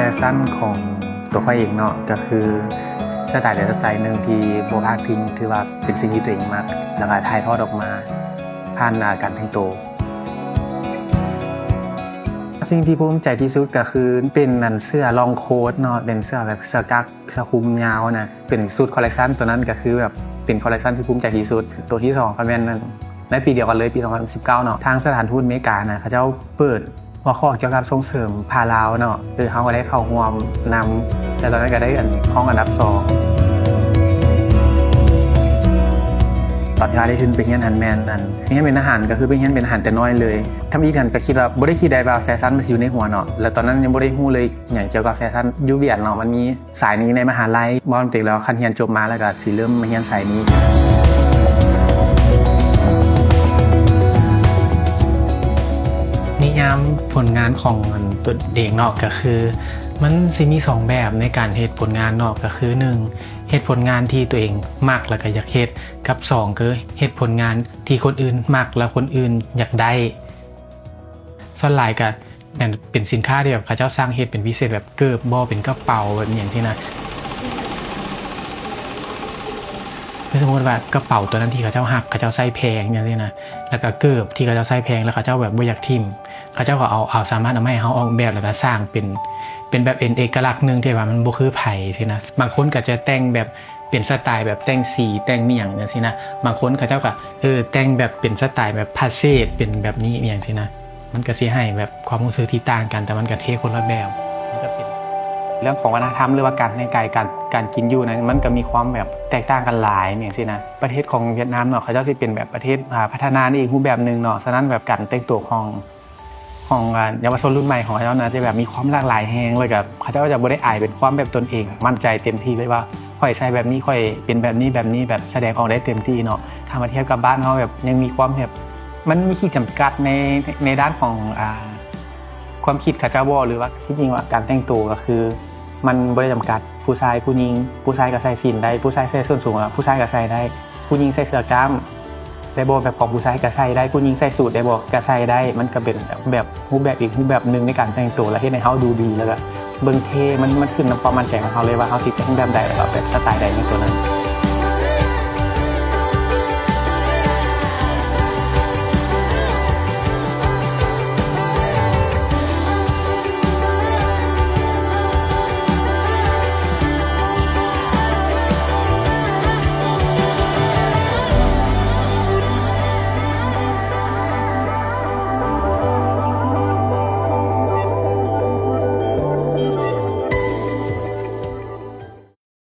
ແຟຊັນຂອງຕົວຂ້ອຍເອງເນາະ ກໍຄືສະໄຕໃດສະໄຕໜຶ່ງທີ່ບໍ່ພາດພິງ ຖືວ່າເປັນສິ່ງທີ່ຕົວເອງມັກ ແລ້ວກໍຖ່າຍທອດອອກມາຜ່ານ ອາ ການແຕ່ງໂຕ. ສິ່ງທີ່ພູມໃຈທີ່ສຸດກໍຄືເປັນອັນເສື້ອລອງໂຄດເນາະ ເປັນເສື້ອແບບເສື້ອກັກ ເສື້ອຄຸມຍາວນະ ເປັນຊຸດຄໍເລັກຊັນຕົວນັ້ນ ກໍຄືແບບເປັນຄໍເລັກຊັນທີ່ພູມໃຈທີ່ສຸດ. ຕົວທີສອງກໍແມ່ນອັນ ໃນປີດຽວກັນເລີຍ ປີສອງພັນສິບເກົ້າເນາະ ທາງສະຖານທູດເມການະ ເຂົາເຈົ້າເປີດຫົວຂໍ້ກ່ຽວກັບສົ່ງເສີມພາລາວເນາະ ເອີ ເຮົາກໍໄດ້ເຂົ້າຮ່ວມນຳ ແຕ່ຕອນນັ້ນກໍໄດ້ອັນ ຮອງອັນດັບສອງ. ຕອນທີ່ວ່າໄດ້ທຶນໄປຮຽນຫັ້ນແມ່ນອັນ ຮຽນເປັນທະຫານ ກໍຄືໄປຮຽນເປັນທະຫານແຕ່ນ້ອຍເລີຍ. ທຳອິດຫັ້ນກໍຄິດວ່າ ບໍ່ໄດ້ຄິດໄດ້ວ່າແຟຊັນມັນຊິຢູ່ໃນຫົວເນາະ ແລ້ວຕອນນັ້ນຍັງບໍ່ໄດ້ຮູ້ເລີຍຫຍັງກ່ຽວກັບແຟຊັນ. ຢູ່ວຽດເນາະ ມັນມີ ສາຍນີ້ໃນມະຫາໄລ ເວົ້າຕາມຈິງແລ້ວ ຄັນຮຽນຈົບມາແລ້ວກໍຊິເລີ່ມມາຮຽນສາຍນີ້. ນິຍາມຜົນງານຂອງອັນຕົນເອງເນາະ ກໍຄືມັນຊິມີສອງແບບໃນການເຮັດຜົນງານເນາະ ກໍຄືໜຶ່ງ ເຮັດຜົນງານທີ່ຕົວເອງມັກແລ້ວກໍຢາກເຮັດ ກັບສອງ ຄືເຮັດຜົນງານທີ່ຄົນອື່ນມັກແລ້ວຄົນອື່ນຢາກໄດ້. ສ່ວນຫຼາຍກໍ ແມ່ນເປັນສິນຄ້າທີ່ແບບເຂົາເຈົ້າສັ່ງເຮັດເປັນພິເສດ ແບບເກີບບໍ ເປັນກະເປົາ ແບບອີ່ຫຍັງຊີ້ນະ. ຄືສົມມຸດວ່າກະເປົາຕົວນັ້ນທີ່ເຂົາເຈົ້າຮັກ ເຂົາເຈົ້າໃຊ້ແພງຈັ່ງຊີ້ນະ ແລ້ວກະເກີບທີ່ເຂົາເຈົ້າໃຊ້ແພງ ແລ້ວເຂົາເຈົ້າແບບບໍ່ຢາກຖິ້ມ ເຂົາເຈົ້າກໍເອົາ ເອົາ ສາມາດເອົາມາໃຫ້ເຮົາອອກແບບ ແລ້ວກະສ້າງເປັນ ເປັນແບບເປັນເອກະລັກໜຶ່ງທີ່ວ່າມັນບໍ່ຄືໃຜຊີ້ນະ. ບາງຄົນກໍຈະແຕ່ງແບບ ເປັນສະໄຕແບບແຕ່ງສີ ແຕ່ງມີຫຍັງຈັ່ງຊີ້ນະ. ບາງຄົນເຂົາເຈົ້າກໍ ເອີ ແຕ່ງແບບເປັນສະໄຕແບບພາສເຊດ ເປັນແບບນີ້ອີ່ຫຍັງຊີ້ນະ. ມັນກໍຊິໃຫ້ແບບຄວາມຮູ້ສຶກທີ່ຕ່າງກັນ ແຕ່ມັນກໍເທ່ຄົນລະແບບ. ມັນກໍເປັນເລື່ອງຂອງວັດທະນະທຳ ຫຼືວ່າການແຕ່ງກາຍ ການ ການກິນຢູ່ນັ້ນ ມັນກໍມີຄວາມແບບແຕກຕ່າງກັນຫຼາຍ ອີ່ຫຍັງຊີ້ນະ. ປະເທດຂອງຫວຽດນາມເນາະ ເຂົາເຈົ້າຊິເປັນແບບປະເທດ ອາ ພັດທະນາໃນອີກຮູບແບບໜຶ່ງເນາະ. ສະນັ້ນແບບການແຕ່ງຕົວຂອງ ຂອງ ອາ ເຍົາວະຊົນລຸ້ນໃໝ່ຂອງເຂົາເຈົ້ານະ ຈະແບບມີຄວາມຫຼາກຫຼາຍແຮງ ແລ້ວກໍເຂົາເຈົ້າຈະບໍ່ໄດ້ອາຍ ເປັນຄວາມແບບຕົນເອງ ໝັ້ນໃຈເຕັມທີ່ເລີຍວ່າ ຂ້ອຍໃສ່ແບບນີ້ ຂ້ອຍເປັນແບບນີ້ ແບບນີ້ ແບບສະແດງອອກໄດ້ເຕັມທີ່ເນາະ. ຖ້າມາທຽບກັບບ້ານເຮົາ ແບບຍັງມີຄວາມແບບ ມັນມີຂີດຈຳກັດໃນ ໃນດ້ານຂອງ ອາ ຄວາມຄິດເຂົາເຈົ້າບໍ ຫຼືວ່າທີ່ຈິງວ່າການແຕ່ງໂຕກໍຄື ມັນບໍ່ໄດ້ຈຳກັດ ຜູ້ຊາຍຜູ້ຍິງ ຜູ້ຊາຍກໍໃສ່ສິ້ນໄດ້ ຜູ້ຊາຍໃສ່ສົ້ນສູງ ອາ ຜູ້ຊາຍກໍໃສ່ໄດ້ ຜູ້ຍິງໃສ່ເສື້ອກ້າມໄດ້ບໍ ແບບຂອງຜູ້ຊາຍກໍໃສ່ໄດ້ ຜູ້ຍິງໃສ່ສູດໄດ້ບໍ ກໍໃສ່ໄດ້. ມັນກໍເປັນແບບ ແບບຮູບແບບອີກຮູບແບບໜຶ່ງໃນການແຕ່ງໂຕ ແລ້ວເຮັດໃຫ້ເຮົາດູດີ ແລ້ວກໍເບິ່ງເທ່. ມັນ ມັນຂຶ້ນນຳຄວາມໝັ້ນໃຈຂອງເຮົາເລີຍວ່າເຮົາຊິແຕ່ງແບບໃດ ແລ້ວກໍແບບສະໄຕໃດໃນຕົວນັ້ນ.